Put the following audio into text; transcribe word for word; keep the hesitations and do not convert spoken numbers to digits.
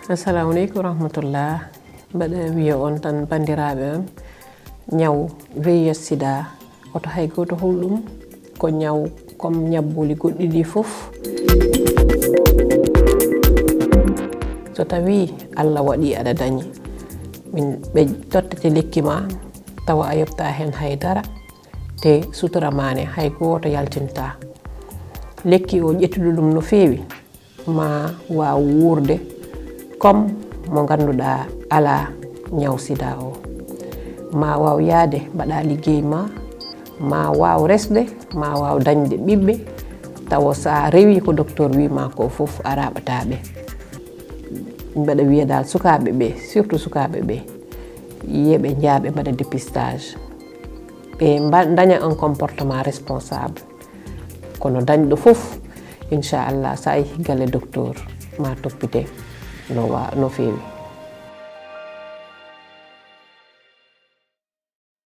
Assalamu aleykum wa rahmatullah. Mbaɗa wiya on tan, banndiraaɓe am, ñaw V I H sida, oto hay gooto hul ɗum, ko ñaw comme ñabbuuli goɗɗi ɗi fof. So tawi Allah waɗi aɗa dañi, min ɓe tottete lekki ma, tawa a yoɓta heen hay dara, te sutura ma ne hay gooto yaltinta. Lekki o ƴettude ɗum no feewi, ma waaw wuurde comme mo ngannduɗaa alaa ñaw sida o. Ma waaw yaade mbaɗa liggey ma, ma waaw resde, ma waaw dañde ɓiɓɓe, tawa sa rewi ko docteur wi ma ko fof a raɓata ɓe. Mbaɗa wiya dal sukaaɓe ɓe, surtout sukaaɓe ɓe, yeɓe njaaɓe mbaɗa dépistage. Ɓe mba-, daña un comportement responsable. Kono dañɗo fof, inchallah, sa yehi galle docteur, ma toppite no wa-, no feewi.